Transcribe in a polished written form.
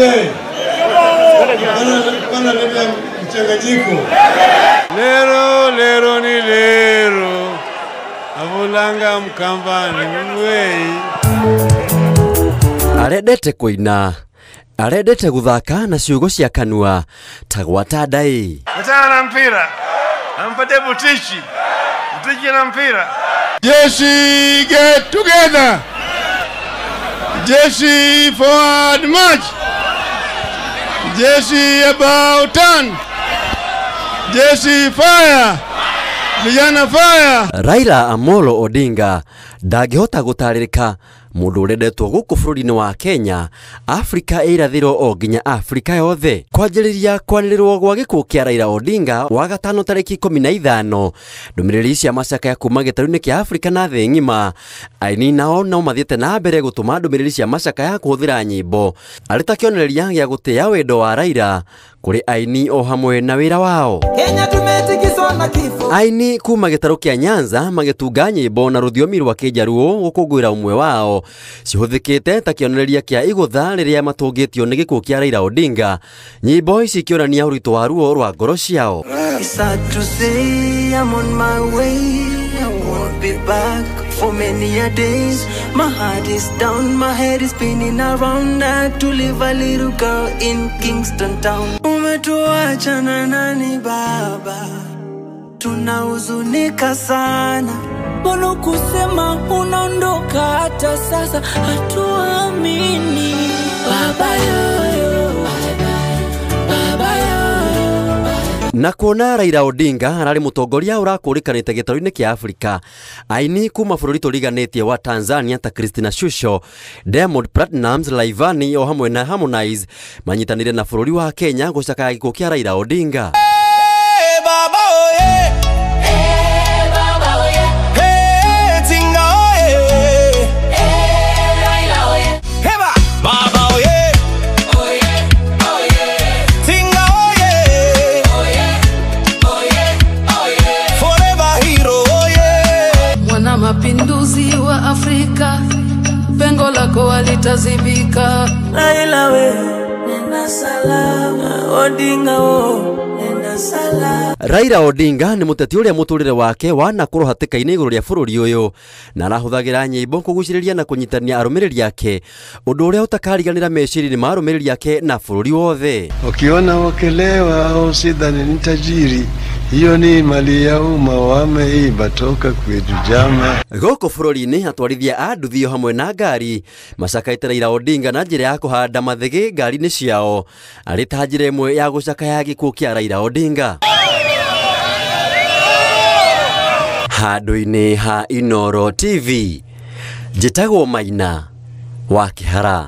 Aje. Bana leta mchanganyiko. Lero lero ni lero. Avulanga mkambani mwei. Arendete kuina, arendete guthaka na ciugo cia kanua ta gwata ndai. Achana na mpira. Ampatie Butichi. Butichi na mpira. Jeshi get together. Jeshi forward march. Jeshi about turn. Jeshi fire. Vijana fire. Raila Amolo Odinga ndangĩhota gũtarĩrĩka mũndũ ũrendetwo gũkũ bũrũri-inĩ wa Kenya, Afrika ĩrathĩro o nginya Afrika yothe. Kwanjĩrĩria kwanĩrĩrwo gwa gĩkuũ kĩa Raila Odinga wa gatano tarĩki 15, ndũmĩrĩri cia macakaya kuma gĩtarũ-inĩ kĩa Afrika na thĩ ng'ima. Aini nao no mathiĩte na mbere gũtũma ndũmĩrĩri cia macakaya kũhũthĩra nyĩmbo arĩ ta kĩonereria gĩa gũtĩa wendo wa Raila kũrĩ aini o hamwe na wĩra wao. Kenya tumetikiswa na kifo. Aini kuma gĩtarũ kĩa Nyanza magĩtunga nyĩmbo na rũthiomi rwa Kĩnjaruo gũkũngũĩra ũmwe wao cihũthĩkĩte ta kĩonereria kĩa igũtha rĩrĩa matũngĩtio nĩ gĩkuũ kĩa Raila Odinga. Nyĩmbo ici ikĩonania ũritũ wa ruo rwa ngoro ciao. It's sad to say I'm on my way. I won't be back for many a days. My heart is down, my head is spinning around. I had to leave a little girl in Kingston town. Umetuacha na nani baba? Tunahuzunika sana. Mbona kusema unaondoka hata sasa hatuamini. Baba yoyo, baba yoyo. Na kuona Raila Odinga ararĩ mũtongoria ũrakũrĩkanĩte gĩtarũ-inĩ kĩa Afrika, aini kuma bũrũri tũriganĩtie wa Tanzania ta Christina Shusho, Diamond Platnumz, Rayvanny o hamwe na Harmonize manyitanĩire na bũrũri wa Kenya gũcakaya gĩkuũ kĩa Raila Odinga. Hey, baba oye. Hey, baba oye. Hey, tinga oye. Hey, Raila oye. Hey, baba oye. Oye, oye. Tinga oye. Oye, oye, oye. Forever hero oye. Mwana mapinduzi wa Afrika, pengo lako halitazibika. Raila we, nenda salama. Odinga o. Raila Odinga nĩ mũteti ũrĩa mũtũrĩre wake wanakorwo hatĩka-inĩ igũrũ rĩa bũrũri ũyũ na arahũthagĩra nyĩmbo kũgucĩrĩria na kũnyitania arũmĩrĩri ake, ũndũ ũrĩa ũtakariganĩra meciria-inĩ ma arũmĩrĩri ake na bũrũri wothe. Ukiona wakelewa au sidhani ni tajiri, hiyo ni mali ya umma wameiba toka kwetu jama. Gũkũ bũrũri-inĩ atwarithia a nduthi o hamwe na ngari macakaĩte Raila Odinga na njĩra ya kũhanda mathĩgĩ ngari-inĩ ciao arĩ ta njĩra ĩmwe ya gũcakaya gĩkuũ kĩa Raila Odinga. Handũ-inĩ ha Inooro TV, njĩtagwo Maina wa Kĩhara.